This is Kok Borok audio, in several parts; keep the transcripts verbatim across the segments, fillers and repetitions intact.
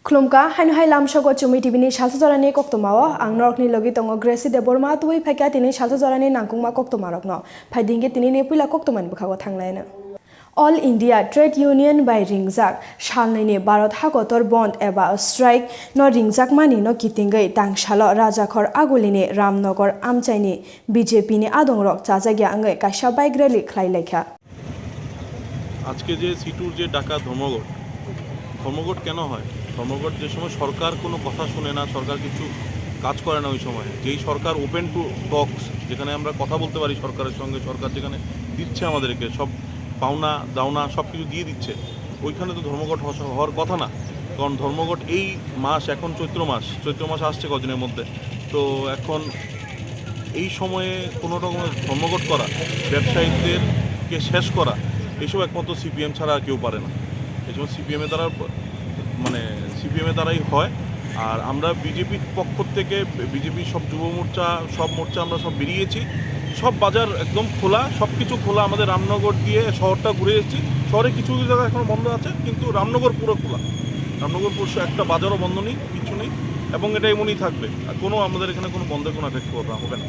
Khulumkha, haino hai lamsogo Chumui T V ni salsa jorani koktwmao ang norokni logi tongo Gracie Debbarma, tubui phaikha tini salsa jorani nangkukma koktwmarokno. Phai dingkhe tinini puila koktwmani bwkhago thanglaina. All India Trade Union bai ringjak salnwini Bharat hakotor bond eba strike no ringjakmani no kitingwi tangsalo Rajakhor Agulini Ramnagar amchaini B J P ni adongrok chajakya wngwi kaisa bike rally khlai laikha. আজকে যে সিটুর যে ডাকা ধর্মঘট, ধর্মঘট কেন হয়? ধর্মঘট যে সময় সরকার কোনো কথা শুনে না, সরকার কিছু কাজ করে না, ওই সময় যেই সরকার ওপেন টু টকস, যেখানে আমরা কথা বলতে পারি সরকারের সঙ্গে, সরকার যেখানে দিচ্ছে আমাদেরকে সব পাওনা দাওনা সব কিছু দিয়ে দিচ্ছে, ওইখানে তো ধর্মঘট হওয়া হওয়ার কথা না। কারণ ধর্মঘট এই মাস, এখন চৈত্র মাস, চৈত্র মাস আসছে কদিনের মধ্যে। তো এখন এই সময়ে কোনো রকমের ধর্মঘট করা, ব্যবসায়ীদেরকে শেষ করা, এইসব একমাত্র সিপিএম ছাড়া আর কেউ পারে না। এই সময় সিপিএমের দ্বারা, মানে, সিপিএমের দ্বারাই হয়। আর আমরা বিজেপির পক্ষ থেকে, বিজেপির সব যুব মোর্চা, সব মোর্চা আমরা সব বেরিয়েছি। সব বাজার একদম খোলা, সব কিছু খোলা। আমাদের রামনগর দিয়ে শহরটা ঘুরে এসেছি। শহরে কিছু কিছু জায়গা এখনো বন্ধ আছে, কিন্তু রামনগর পুরো খোলা। রামনগর পুরো একটা বাজারও বন্ধ নেই, কিছু নেই, এবং এটা এমনই থাকবে। আর কোনো আমাদের এখানে কোনো বন্ধের কোনো এফেক্ট হবে না।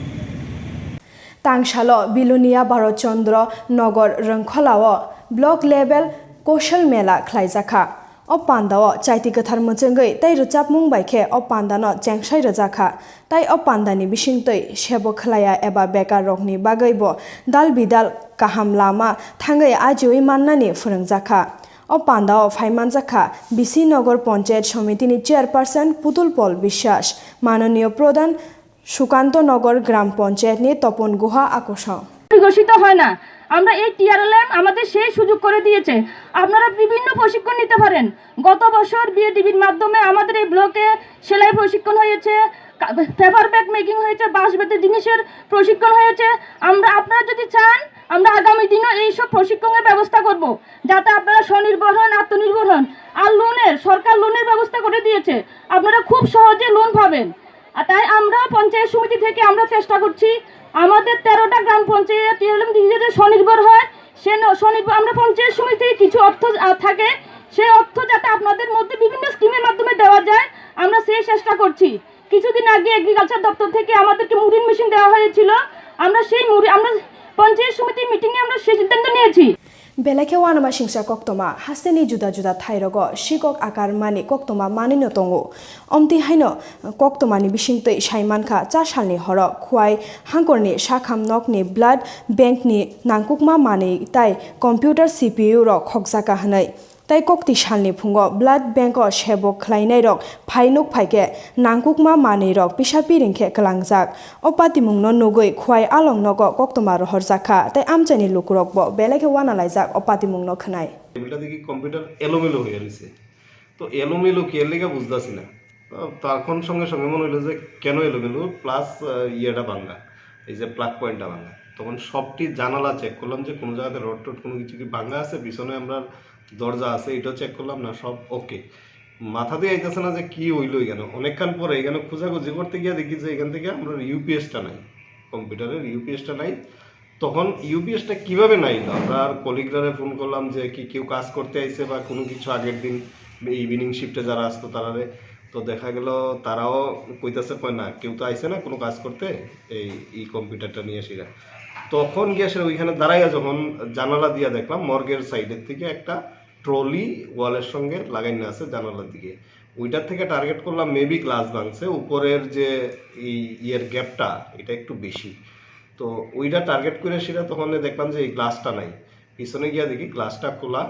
Tangsalo Bilonia Bharat Chandra Nagar Rwngkholao Block Level Kaushal Mela khlaijakha. O pandao chaiti kwthar mwchwngwi tei rwchapmung bai khe o pandano chengsai rwjakha. Tai o pandani bisingtwi sebo khlaiya eba bekar rokni bagwi bo dal bidal kaham lama thangwi ajiwi mannani phwrwngjakha. O pandao phaimanjakha B C Nagar Panchayat Somitini Chairperson Putul Pal Biswas, Mananiya Pradhan Sukanto Nagar Gram Panchayat ni Topon Guha Akosong. বিকশিত হয় না। আমরা এই টিআরএলএম আমাদের সেই সুযোগ করে দিয়েছে। আপনারা বিভিন্ন প্রশিক্ষণ নিতে পারেন। গত বছর বিএডিবির মাধ্যমে আমাদের এই ব্লকে সেলাই প্রশিক্ষণ হয়েছে, পেপার ব্যাগ মেকিং হয়েছে, বাঁশ বেতের জিনিসের প্রশিক্ষণ হয়েছে। আমরা আপনারা যদি চান, আমরা আগামী দিনও এইসব প্রশিক্ষণের ব্যবস্থা করব, যাতে আপনারা স্বনির্ভর হন, আত্মনির্ভর হন। আর লোনের, সরকার লোনের ব্যবস্থা করে দিয়েছে, আপনারা খুব সহজে লোন পাবেন। আর তাই আমরা পঞ্চায়েত সমিতি থেকে আমরা চেষ্টা করছি আমাদের তেরোটা গ্রাম পঞ্চায়েত এরকম ধীরে ধীরে স্বনির্ভর হয়। সে ন- স্বনির্ভর আমরা পঞ্চায়েত সমিতি থেকে কিছু অর্থ আহ, থাকে, সেই অর্থ যাতে আপনাদের মধ্যে বিভিন্ন স্কিমের মাধ্যমে দেওয়া যায়, আমরা সেই চেষ্টা করছি। কিছুদিন আগে এগ্রিকালচার দপ্তর থেকে আমাদেরকে মুড়ির মেশিন দেওয়া হয়েছিল, আমরা সেই মুড়ি আমরা পঞ্চায়েত সমিতির মিটিংয়ে আমরা সেই সিদ্ধান্ত নিয়েছি। Belai khe uanama singcha koktwma hasteni juda juda thairogo sikok akar mani koktwma manwino tongo. Omtwi haino koktwmani bisingtwi sai mankha, cha salni horo Khwai hangkorni sakham nokni blood bankni nangkukma manwi tai computer C P U rok khokjakha hwnwi. Tai kokti salni phungo blood bank o sebo khlainairok phai nuk phaikhe nangkukma manwirok pisa piring khe kwlangjak. O patimungno nugwi Khwai along nogo koktwma rohorjakha tei amchaini lukurokbo belai khe uanalaijak o patimungno khwnai. টেবিলটা দেখি কম্পিউটার এলোমেলো হয়ে রয়েছে। তো এলোমেলো কি এর লেগে বুঝতেছি না। তো তখন সঙ্গে সঙ্গে মনে হলো যে কেন এলোমেলো, প্লাস ইয়েটা ভাঙ্গা, এই যে প্লাগ পয়েন্টটা ভাঙ্গা। তখন সবটি জানালা চেক করলাম যে কোনো জায়গাতে রড টড কোনো কিছু কি ভাঙ্গা আছে, পিছনে আমরা দরজা আছে, এটাও চেক করলাম, না, সব ওকে। মাথাতেই আইতেছে না যে কি হইলো এখানে। অনেকক্ষণ পরে এখানে খোঁজাখুঁজি করতে গিয়ে দেখি যে এখান থেকে আমরা ইউপিএসটা নাই, কম্পিউটারের ইউপিএসটা নাই। তখন ইউপিএসটা কিভাবে নাই? আমরা আর কলিগরারে ফোন করলাম যে কি কেউ কাজ করতে আইছে বা কোনো কিছু আগের দিন ইভিনিং শিফটে যারা আসতো তারারে। তো দেখা গেল তারাও কইতাছে, কয় না, কেউ তো আইছে না কোনো কাজ করতে এই এই কম্পিউটারটা নিয়ে আসিরা। তখন গিয়ে আসলে ওইখানে দাঁড়াইয়া যখন জানালা দিয়ে দেখলাম, মর্গের সাইডের থেকে একটা ট্রলি ওয়ালের সঙ্গে লাগাইনা আছে জানালার দিকে। ওইটার থেকে টার্গেট করলাম, মেবি গ্লাস ভাঙছে, উপরের যে এই ইয়ের গ্যাপটা, এটা একটু বেশি। তো ওইটা টার্গেট করে সেটা তখন দেখলাম যে এই গ্লাসটা নাই। পিছনে গিয়া দেখি গ্লাসটা খোলা।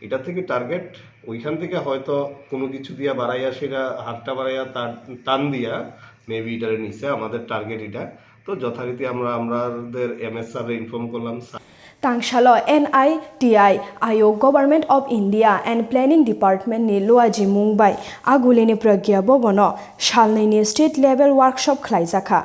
এটা থেকে টার্গেট, ওইখান থেকে হয়তো কোনো কিছু দিয়া বাড়াইয়া সেটা হাতটা বাড়াইয়া তার টান দিয়া মেবি এটারে নিছে। আমাদের টার্গেট এটা। তো যথারীতি আমরা আমাদের এমএস স্যাররে ইনফর্ম করলাম। Tangsalo N I T I ayo Government of India and Planning Department ni luaji mung bai agulini Pragya Bhavan o salnwi ni State Level Workshop khlaijakha.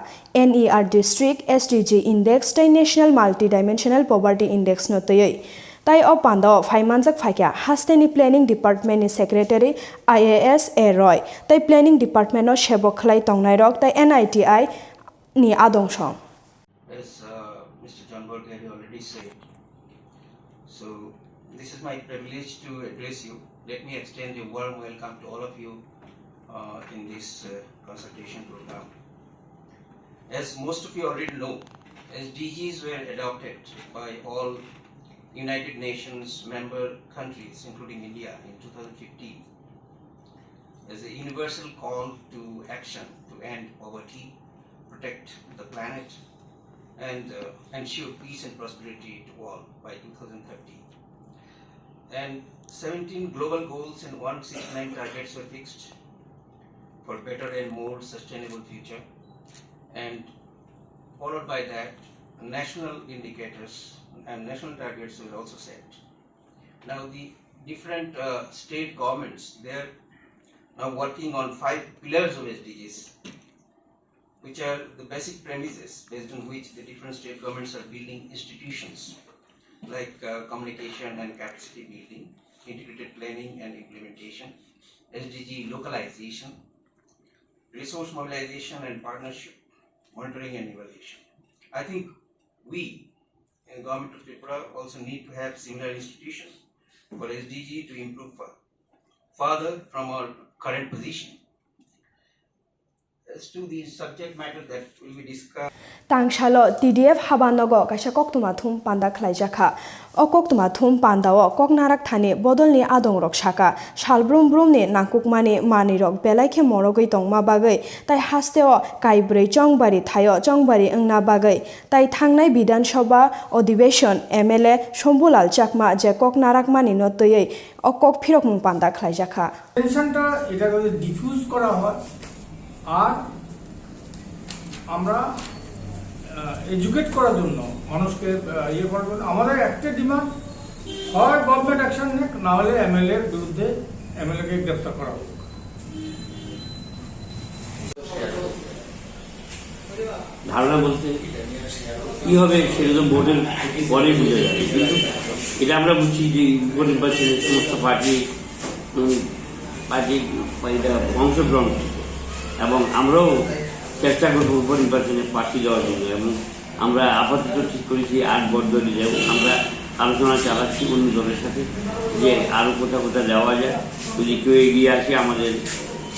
N E R District S D G Index tei National Multidimensional Poverty Index no twiwi. Tai o pandao phaimanjak phaikha hasteni Planning Department ni Secretary I A S A Roy tei Planning Department no sebo khlai tongnairok tei N I T I ni adong song. As uh, Mister John Bolgari already said, so this is my privilege to address you. Let me extend a warm welcome to all of you uh, in this uh, consultation program. As most of you already know, S D Gs were adopted by all United Nations member countries, including India, in two thousand fifteen as a universal call to action to end poverty, protect the planet, and uh, ensure peace and prosperity to all by two thousand thirty. And seventeen global goals and one sixty-nine targets were fixed for better and more sustainable future. And followed by that, national indicators and national targets were also set. Now the different uh, state governments, they are now working on five pillars of S D Gs, which are the basic premises based on which the different state governments are building institutions like uh, communication and capacity building, integrated planning and implementation, S D G localization, resource mobilization and partnership, monitoring and evaluation. I think we in Government of Tripura also need to have similar institutions for S D G to improve fur- further from our current position. As to the subject matter that will be discussed, Tangsalo T D F habanogo kaisa koktwma thum panda khlaijakha. O koktwma thum pandao kok narak thani bodolni adongrok saka, sal brum brumni nangkukmani manwirok belai khe morogwi tongma bagwi tai hasteo kaibrwi chongbari thaio chongbari wngna bagwi tai thangnai Bidhan Sabha Adhibeshon M L A Shambhulal Chakma je kok narakmanino twiwi o kok phirokmung panda khlaijakha. টেনশনটা এটা যদি ডিফিউজ করা হয় আর আমরা এডুকেট করার জন্য মানুষকে আহ, ইয়ে করার জন্য আমাদের একটা ডিমান্ড হয় গভর্নমেন্ট অ্যাকশন নেক, না হলে এমএলএ এর বিরুদ্ধে এমএলএ কে গ্রেপ্তার করা হোক। ধারণা বলতে কি হবে সেটা তো ভোটের পরে বুঝা যাবে, কিন্তু এটা আমরা বুঝছি যে উপনির্বাচনে সমস্ত পার্টি, উম, পার্টি এটা অংশগ্রহণ করবে এবং আমরাও চেষ্টা করবো উপনির্বাচনে প্রার্থী দেওয়ার জন্য এবং আমরা আপাতত ঠিক করেছি আট বড় দলই যাব। আমরা আলোচনা চালাচ্ছি অন্য দলের সাথে যে আরও কোথাও কোথাও দেওয়া যায়, যদি কেউ এগিয়ে আসে আমাদের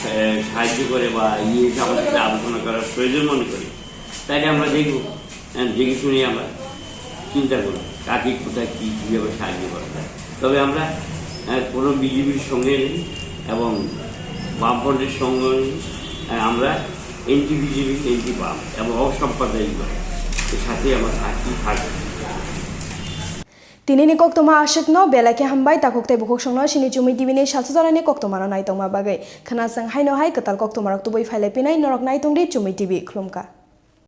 আহ, সাহায্য করে বা ইয়ে এসে আমার সাথে আলোচনা করার প্রয়োজন মনে করে, তাহলে আমরা দেখব, আহ, দেখে শুনে আমরা চিন্তা করব কাকে কোথায় কী কীভাবে সাহায্য করা যায়। তবে আমরা আহ, কোনো বিজেপির সঙ্গে নেই এবং বামফ্রন্টের সঙ্গে নেই। আহ, আমরা এন্টি বিজেপি, এন্টি বাম এবং অসাম্প্রদায়িক দল, এর সাথে আমরা থাকি, থাকবো। Tinini koktwma aswkno belai khe hambai, takhuk tei bukhuk songno chini Chumui T V ni salsa jorani koktwmano naitongma bagwi. Khwnaswng haino hai kwtal koktwmarok tubui phailai pinai norok naitongdi Chumui T V, khulumkha.